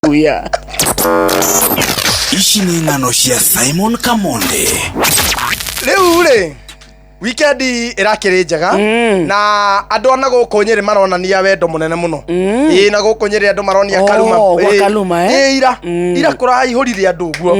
Hallelujah. Ici nĩ ng'ano cia Simon Kamonde. Rĩu rĩ, weekend ĩrakĩrĩ njega na andũ ana gũkũ Nyĩrĩ maronania wendo mũnene mũno. Ĩĩ, na gũkũ Nyĩrĩ andũ maronia Oh, Karuma. gwa Ĩĩ, Karuma, eh? ĩĩ, ira ira kũraihũrire andũ ũguo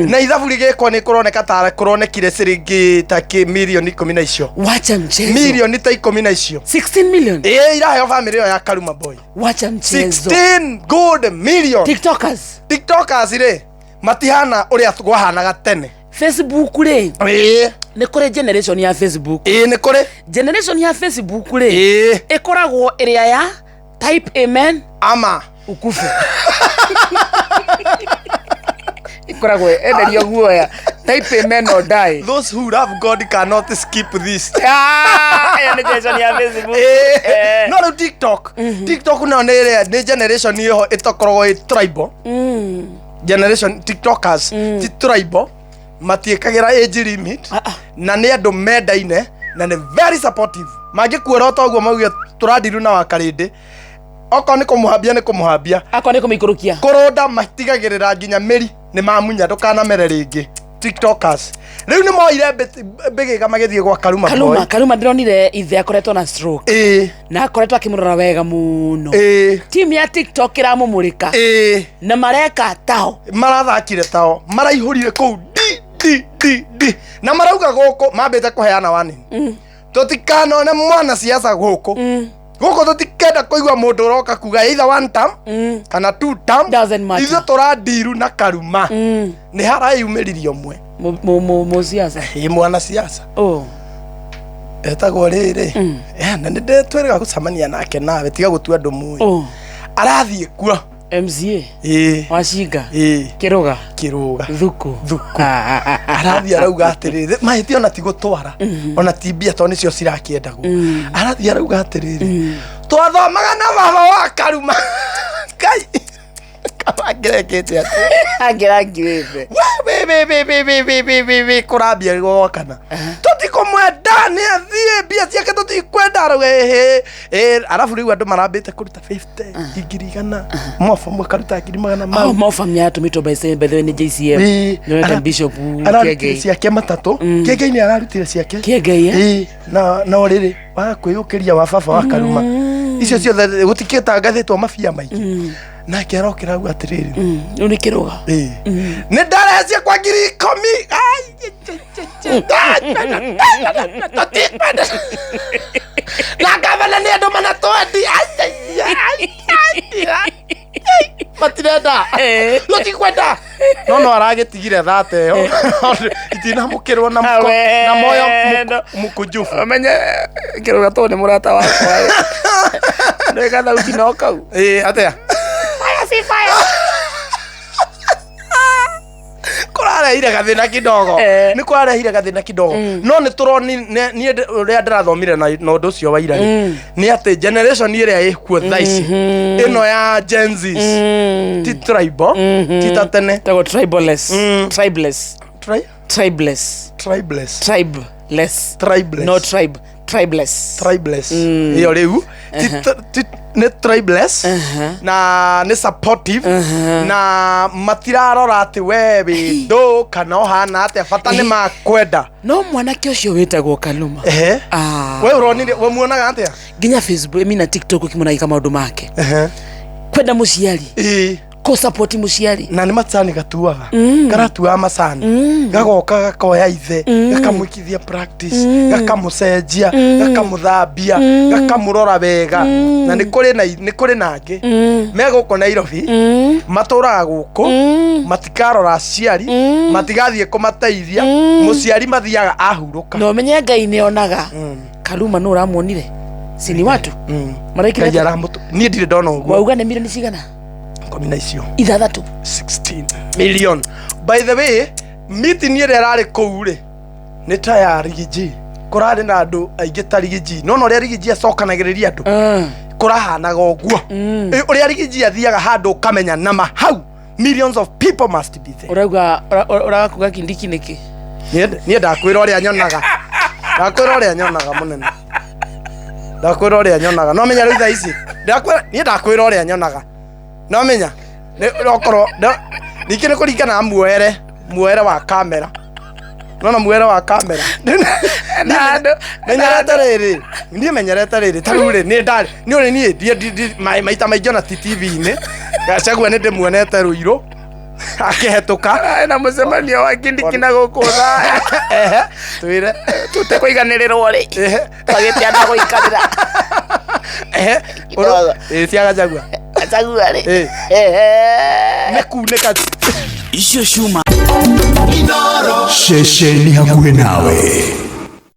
na ithabu rĩgĩkwo nĩ kũroneka ta kũronekire ciringi ta kĩ mirioni ikũmi na icio. Wacha mchezo. Mirioni ta ikũmi na icio. 16 million. Ĩĩ, iraheo bamĩrĩ ĩyo ya Karuma boy. Wacha mchezo. 16 good million. TikTokers. Tiktokers rĩ, matihana ũrĩa gwahanaga tene. Facebook rĩ, Ĩĩ. nĩ kũrĩ generation ya Facebook. Ĩĩ, nĩ kũrĩ. Generation ya Facebook rĩ, Ĩĩ. ĩkoragwo ĩrĩa ya type amen Ama. ukufe. Ĩkoragwo enderio guoya. Type amen or die. Those who love God cannot skip this. Ah, ĩyo nĩ generation ya Facebook. Ĩĩ. Eh. No rĩu TikTok, TikTok nayo nĩ ĩrĩa nĩ generation ĩho ĩtakoragwo ĩ tribal. Generation TikTokers ti tribal, matiĩkagĩra age limit Ah, ah. na nĩ andũ mendaine na nĩ very supportive. Mangĩkuora o ta ũguo mauge tũrandiru na wakarĩndĩ, okorwo nĩ kũmũhambia nĩ kũmũhambia. Akorwo nĩ kũmĩikũrũkia. Kũrũnda matigagĩrĩra nginya mĩri nĩ mamunya ndũkanamere rĩngĩ. TikTokers rĩu nĩ moire mbĩgĩga magĩthiĩ gwa Karuma Karuma, boy. Karuma ndĩronire ithe akoretwo na stroke. Ĩĩ. Na akoretwo akĩmũrora wega mũno. Ĩĩ. Timu ya TikTok ĩramũmũrĩka. Ĩĩ. Na mareka tao. Marathakire tao, maraihũrire kũu di di di di, na marauga gũkũ mambĩte kũheana warning, tũtikanone mwana siasa gũkũ. Gũkũ tũtikenda kũigua mũndũ ũroka kuga either one term kana two term. Doesn't matter. Ithuĩ tũrandiru na Karuma. Nĩ harayumĩririe ũmwe. Mũciaca. Ĩ, mwana siasa. Oh. Etagwo rĩrĩ. Eh, na nĩ ndĩtwĩrĩga gũcemania nake nawe tiga gũtua andũ mũĩ. Oh. Arathiĩ kuo. MCA. Ĩĩ. Wacinga. Ĩĩ. Kĩrũga. Kĩrũga. Thuku. Thuku. Arathiĩ arauga atĩrĩrĩ, mahĩtia ona ti gũtwara ona ti mbia tondũ nĩcio cirakĩendagwo. Arathiĩ arauga atĩrĩrĩ, twathomaga na baba wa Karuma. Ngai kamangĩrekĩte atĩ Angĩrangiwĩte. we we we we we we we we we kũrambia gwakana tũtikũmwenda nĩ athiĩ mbia ciake tũtikwenda arauga ĩhĩ ĩ. Arabu rĩu andũ marambĩte kũruta 50 ngiri igana mobomu akaruta ngiri magana Oh, mau. mofa yatũmĩtwo by the way nĩ JCM. Ĩĩ, Nyonete Bishop ararutire Kĩengei. ciake matatũ Kĩengei-inĩ ararutire ciake. Kĩengei, eh? Ĩĩ, na ũrĩrĩ wa kwĩyũkĩria wa baba wa Karuma icio ciothe gũtikĩtangathĩtwo mabia maingĩ nake arokĩra auga atĩrĩrĩ. Rĩu nĩ kĩrũga. Ĩĩ. Nĩ ndarecia kwa ngiri ikũmi. Ai, tũtikwenda na gavana nĩ andũ manatwendi. Ai, ai, ai, ai, ai, matirenda. Tũtikwenda no no aragĩtigire thate ĩyo itinamũkĩrwo na na moyo mũkunjubu. Ũmenye kĩrũga tondũ nĩ mũrata wakwa. Nĩ gathauti no kau. Ĩĩ, atĩa kũrarehire gathĩna kidogo. Eh. Nĩ kũrarehire gathĩna kidogo no nĩ tũroni niĩ ũrĩa ndĩrathomire na ũndũ ũcio wa ira rĩ, nĩ atĩ generation ĩrĩa ĩkuo thaa ici ĩno ya Gen Zs ti tribal ti ta tene. Tagwo tribeless. Tribeless. Tribeless. Tribeless. Tribeless. Tribeless. No tribe. Tribeless. Tribeless ĩyo rĩu nĩ tribeless na nĩ supportive na matirarora atĩ we wĩ ndũ kana ũhana atĩa, bata nĩ makwenda. No mwanake ũcio wĩtagwo Kaluma. Ehe. Ah. We ũronire we muonaga atĩa? Nginya Facebook mi na TikTok ũkĩmũna gĩka maũndũ make. Ehe. Kwenda mũciari. Ĩĩ. Kũ support mũciari. Na nĩ macani gatuaga karatuaga macani gagoka gakoya ithe gakamwĩkithia practice gakamũcenjia gakamũthambia gakamũrora wega na nĩ kũrĩ na nĩ kũrĩ na angĩ me gũkũ Nairobi matũraga gũkũ matikarora aciari matigathiĩ kũmateithia mũciari mathiaga ahurũka. Na ũmenye Ngai nĩ onaga. Kaluma nũ ũramuonire? Si ni watu? Maraikire Ngai aramũtũ niĩ ndirĩ ndona ũguo. Wauga nĩ milioni cigana? Ikũmi na icio. Ithathatũ. 16 million. By the way, meeting ĩrĩa ĩrarĩ kũu rĩ nĩ ta ya Rigiji, kũrarĩ na andũ aingĩ ta Rigiji no na ũrĩa Rigiji acokanagĩrĩria andũ kũrahanaga ũguo. Ĩ, ũrĩa Rigiji athiaga handũ ũkamenya nama hau millions of people must be there. Ũrauga ũraga kuga Kindiki nĩkĩ? Niĩ ndakwĩra ũrĩa nyonaga, ndakwĩra ũrĩa nyonaga mũnene, ndakwĩra ũrĩa nyonaga no menya rĩu thaa ici ndakwĩra niĩ ndakwĩra ũrĩa nyonaga no menya. Nĩ- okorwo ningĩ nĩ kũringana na muoere muoere wa kamera nona muoere wa kamera. Na Menyerete rĩrĩ, niĩ menyerete rĩrĩ, ta rĩu rĩ, nĩ ndarĩ nĩ ũrĩ niĩ maita maingĩ ona ti TV-inĩ. Gachagua nĩ ndĩmuonete Rũirũ akĩhetũka. Na mũcemanio wa kindikina gũkũ thaya. Ehe, twĩre. Tũtekũiganĩrĩrwo rĩ, twagĩte andũ a gũikarĩra. Ehe. Kidogo. Ĩ cia Gachagua. Gachagua rĩ. Nĩ kunĩka. Icio ciuma Ceceni hakuhĩ nawe.